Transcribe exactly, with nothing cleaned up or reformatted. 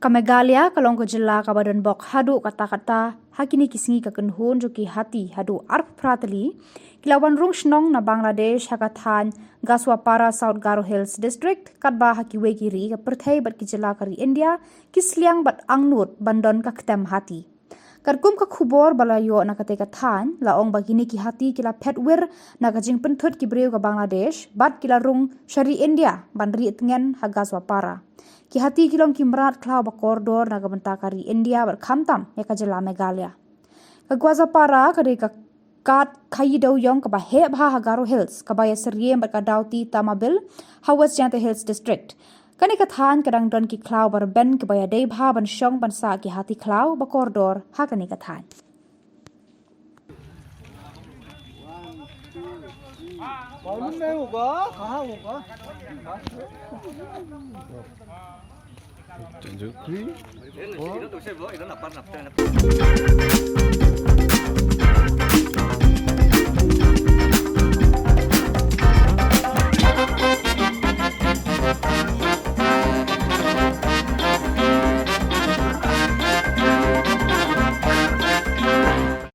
Ka Meghalaya ka long ka jylla kaba don bok haduh katta katta ha kine ki sngi. Ka kynhun jong ki hati haduh arphew phra tylli ki la wan rung shnong na Bangladesh ha ka thaiñ Gasuapara, South Garo Hills District, katba ha kiwei ki ri ka pyrthei bad ki jylla ka ri India ki sliang bad angnud ban don ka ktem hati. Katkum ka khubor ba la ïoh na katei ka thaiñ, la ong ba kine ki hati ki la phet wir na ka jingpynthut ki briew ka Bangladesh bad ki la rung sha ri India ban rieh tngen ha Gasuapara. Ki hati ki long ki mrad khlaw ba kordor na ka bynta ka ri India bad khamtam ïa ka jylla Meghalaya. Ka Gasuapara ka dei ka kad khaii dewïong kaba heh bha ha Garo Hills, kaba ïasyriem bad ka Dawki Tamabil ha West Jaintia Hills District. Kane ka thaiñ ka dang don ki khlaw ba rben kiba ïadei bha ban shong ban sah ki hati khlaw ba kordor ha kane ka thaiñ. मालूम नहीं होगा, कहाँ होगा? Three, four.